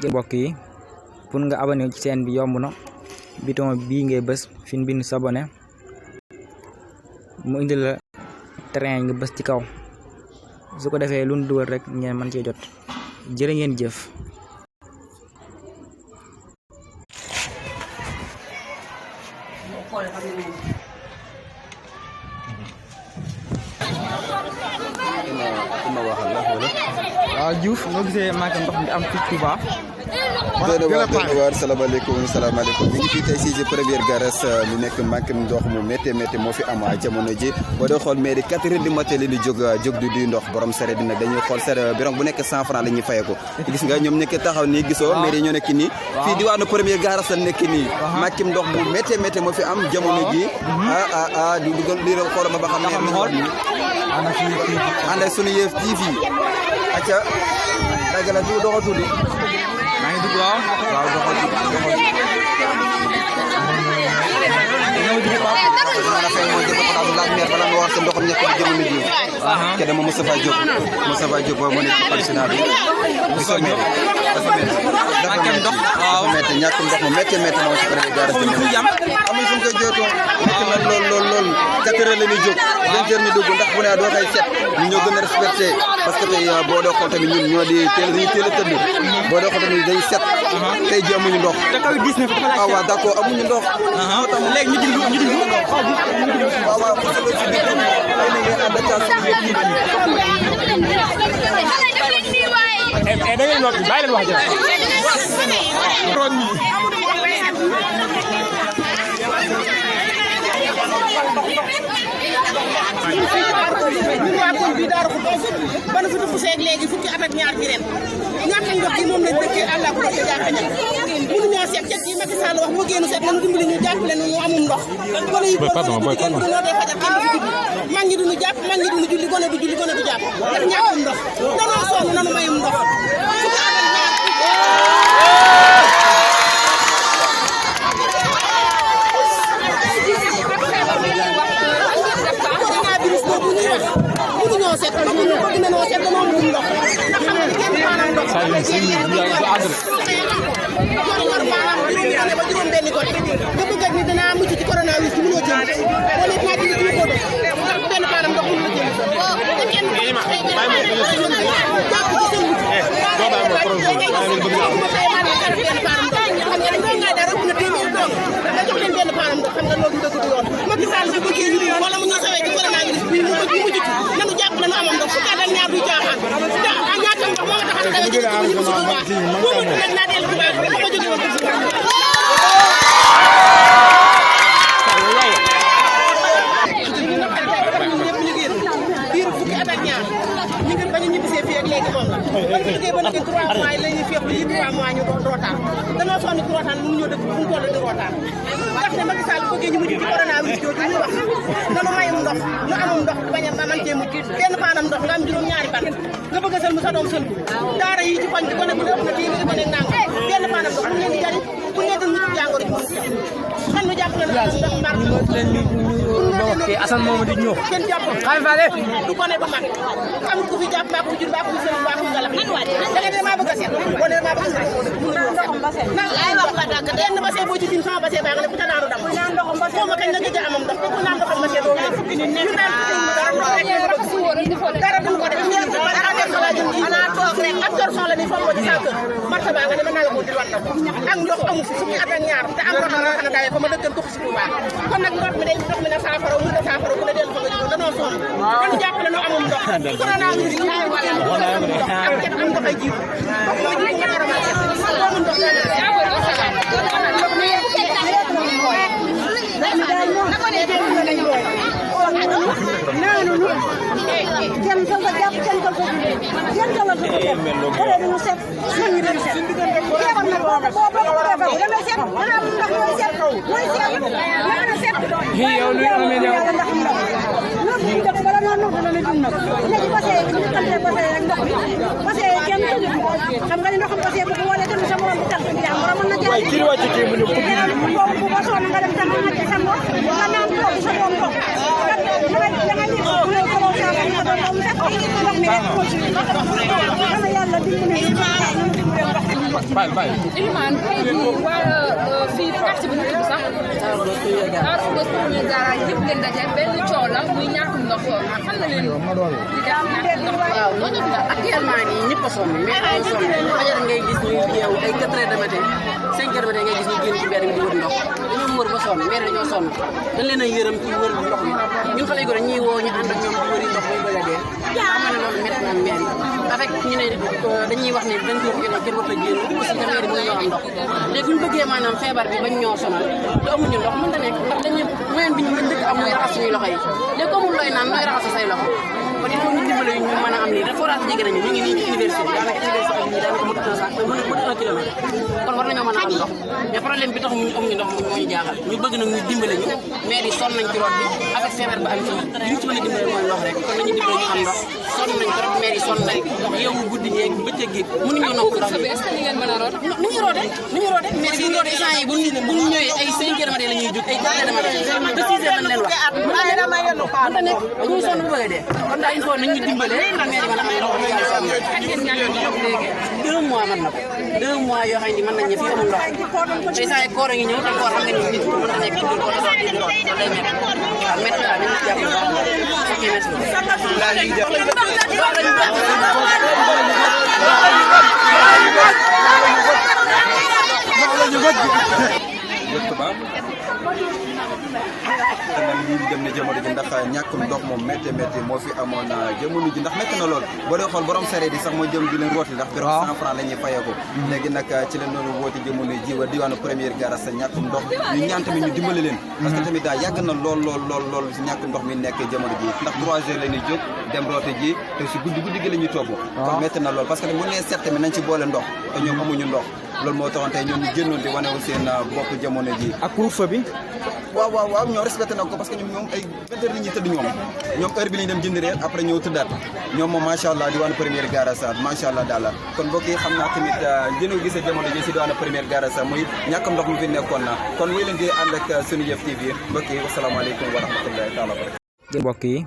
mbokk yi pour nga abonné ci chaîne bi yomb na bouton bii ngay bës fi ñu bind s'abonner mu indi la train nga bës ci kaw su ko defee lu ñu dugal rek ngeen mën cee jot jërë ngeen jëf. Diouf noo gisee manqué ndox mi am fii Touba. salaamaaleykum ñu ngi fii tey si première garage lu nekk manqué ndox mu métti moo fi am jamono ji boo dee xool mairie 4 heures du matin li jóg du duy ndox borom saret bi nag dañuy xool saret biron bu nekk 100 francs la ñuy fayee ko gis nga ñoom nekk taxaw nii gisoo mairie ñoo nekk nii fii diwaanu première garage la nekk nii manqué ndox mu métti moo fi am jamono ji du dugal li xool ma ba xam ne ànd ak sunu Yëf TV acca dagala tu doxal tuuti maa ngi dugg waaw doxal tuuti mana fay mo jëf ko daal laaj meer bala nga wax sa ndoxam ñekk di jëmu ji ke dama Moustapha Diop mo nekk président bi gisoo meer dafa metti ndox waaw metti ñàkk ndox mu metti moo ci premier garage bi fu yam amuñ fu ko jootoo metti na lool 4 heures la ñuy jóg 20 heures ñu dugg ndax bu ne doo xay set ñu ñoo gën a respecté parce que tey boo doo xool tamit ñun ñoo di teel a tëdd boo doo xool tamit day set tey ji amuñu ndox waaw d'accord amuñu ndox léegi ñu diglu waaw da ngeen noppi bàyyi leen wax waa kon bi Daaru Xudoos ba nu fi dugg seeg léegi fukki at ak ñaar ci ren ñàkk ndox gi moom lañ dëkkee àlla ko doon jaaxañal mënuñoo seet cet yi Macky Sall wax mu génn seet nañu dimbali ñu jàppale ñu amum ndox gone yi dunoo dee fajal kenn du julli mag ñi duñu jàpp mag ñi duñu julli gone du julli gone du jàpp ndax ñàkkum ndox danoo sonn nanu mayum ndox fukki at ak ñaar mënuñoo seet bëgg nañoo seet danoo mënul ndox ndax xam nga kenn maanaam ndox yor maanaam ba juróom benn ko nga bëgg ak ni dinaa mucc ci coronavirus bi mënoo jënd wala it naa ci ci ko def ndax benn maanaam ndox mënul jënd te kenn jàpp ci seen nga jox leen benn paanam ndox xam nga loolu dëgg du yoon Macky Sall bu bëggee ñu wala mu ñu sawee ci coronavirus bi mu mujj nanu jàpp nañu amam ndox fukki at ak ñaar duy caaxaan ñaata ndox moo tax da nga jóge ci mu Touba bu mu nag naa dellu Touba ma jóge woon ci biir fukki at ak ñaar ñu ngi bañu ñibbisee fii ak léegi moom la bañ fi liggéey ba léegi 3 mois la ñuy féex yi 3 mois ñu rootaan danoo sonn ci rootaan mënu ñoo dëkk fu mu toll di rootaan ndax ne Macky Sall bëggee ñu mujj ci coronavirus jooju ñu wax nanu mayum ndox nu amum ndox bañ a man cee mujj benn paanam ndox nga am juróom ñaari ban nga bëgg a sël mu sa doom sël daara yi ci koñ bi gone bu ëpp na téeméeri gone nang benn paanam ndox mu leen di jariñ bu ngeen doon mucc jàngoro ji kan nu jàpp leen ndox mar Assane moom di ñëw kenn jàpp du gone ba mag amul ku fi jàpp mbaa ku jur mbaa ku sël mbaa ku ngalax da nga dee maa bëgg a seet boo dee maa bëgg a seet na ay wax nga dàgg benn basee boo ci din sama basee baa nga ne bu ta naanu dam foo ma kañ la gëj a amam ndox ku naan ndoxam ma seet ñu naan dara duñu ko def ñeen ko bari affaire so la jëm ana toog rek ak torson la ni foo ko ci sa kër marché baa nga ne mën naa la ko di wan na ko ak ndox amu fi fukki at ak ñaar te am ndox nga xam ne dawee fa ma dëkkal ko ci Touba kon nag ndox mi day ndox mi na saafara mu da saafara ku ne dellu fa nga jógoon danoo sonn dañu jàppale nu amum ndox coronavirus yi am cet am ndox ay jiw ndox moo jiw nga war a mën a amum ndox jëm ko jàpp jëm ko jëm ko ko ñu set ñu dem set xeexal na boo defal da ngay set dana am ndox mooy set dana set yow lu amee yow ñu def bala noonu dana jum nag léegi passé ñu xanté passé ak ndox bi passé kenn xam nga ni ndox passé bu ko wolé tam sa morom bu tax bi am mën na jaay ci wacc ci mu ñu bu ko soon nga dem tam nga ci sa ndox nga naan ndox sa doom ndox da nga ñu ko sa nga doon ndox mi rek ko ci yàlla dimbali Iliman tey jii waa fii quartier bi ñu tudd sax Daaru Xudoos premier garage yëpp ngeen daje benn coow la muy ñàkkum ndox fan la leen di def ñàkkum ndox. waaw actuellement nii ñëpp a sonn mais ay sonn fajar ngay gis ñu yeewu ay 4 heures de matin 5 heures de matin ngay gis ñu génn ci mbedd mi di wër ndox dañoo wër ba sonn mais dañoo sonn dañ leen a yërëm ci wër ndox mi ñun xale yu góor ñuy woo ñu ànd ak ñoom di wëri ndox muy bëgg a dee xam nga ne loolu métti na mairie avec ñu ne dañuy wax ne dañ ko yéene kenn warut a génn aussi que mairie mënu ñoo am ndox léegi bu ñu bëggee maanaam feebar bi bañ ñoo sonal te amuñu ndox mën na nekk ndax dañu moyen bi ñu dëkk am mooy raxas suñuy loxo yi léegi amul looy naan nooy raxas say loxo kon il faut ñu dimbale ñu mën a am lii forage jege nañu ñu ngi nii ci université bi daanaka université bi daanaka mot na sax mën na 1 kilomètre kon war nañoo mën a am ndox mais problème bi tax mu amuñu ndox moo ñu jaaxal ñu bëgg nag ñu dimbale ñu mais di sonn nañ ci root bi avec feebar ba am ci li ñu ci mën a dimbale mooy ndox rek kon nañu dimbale ñu am ndox sonn nañ trop mais yi sonn nañ yow guddi ñeeg bëccëg gi mënuñoo nopp ndox bi est-ce que li ngeen mën a root ni ñuy roote mais bu ñu rootee instant yi bu ñu ñëwee ay 5 heures matin la ñuy jóg ay 4 heures matin de 6 heures lañ leen wax mënta nekk dañuy sonn bu bëgg a dee kon daal il faut nañ ñu dimbale mais mën a am ndox 2 mois mën na ko 2 mois yoo xam ne mën nañ ne fii amul ndox te saa yi koor a ngi ñëw te koor xam nga ni nit mën na nekk ci biir ko day métti waaw métti daal nañu jàpp te nag lii dem na jamono ji ndax ñàkkum ndox moom métti moo fi amoon jamono ji ndax métti na lool boo dee xool borom sareet yi sax mooy jëm di leen rooti ndax borom 100 francs la ñuy fayee ko léegi nag ci la noonu woote jamono ji wa diwaanu première garage sa ñàkkum ndox ñu ñaan tamit ñu dimbali leen parce que tamit yàgg na lool si ñàkkum ndox mi nekk jamono ji ndax 3 heures la ñuy jóg dem roote ji te si guddi gi la ñuy togg kon métti na lool parce que bu nee seet tamit nañ ci boole ndox te ñoom amuñu ndox loolu moo taxoon tey ñoom ñu génnoon di wane wu seen bopp jamono ji ak couvre-feu bi waaw ñoo respecté na ko parce que ñoom ay 20 heures la ñuy tëdd ñoom heure bi la ñu dem jënd reer après ñëw tëddaat ñoom moom macha allah diwaanu première garage macha allah daal kon mbokk yi xam naa tamit dina gisee jamono ji si diwaanu première garage muy ñàkkam ndox mu fi nekkoon na kon wéy leen di ànd ak Seneweb TV mbokk yi wasalaamaaleykum wa rahmatullahi taala wa barakatuh mbokk yi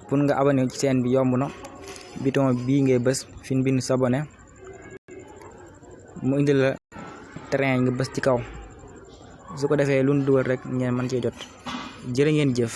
pour nga abonné ci chaîne bi yomb na bouton bii ngay bës fi ñu bind s'abonner mu indi la train nga bës ci kaw su ko defee lu ñu dugal rek ngeen mën cee jot jërë ngeen jëf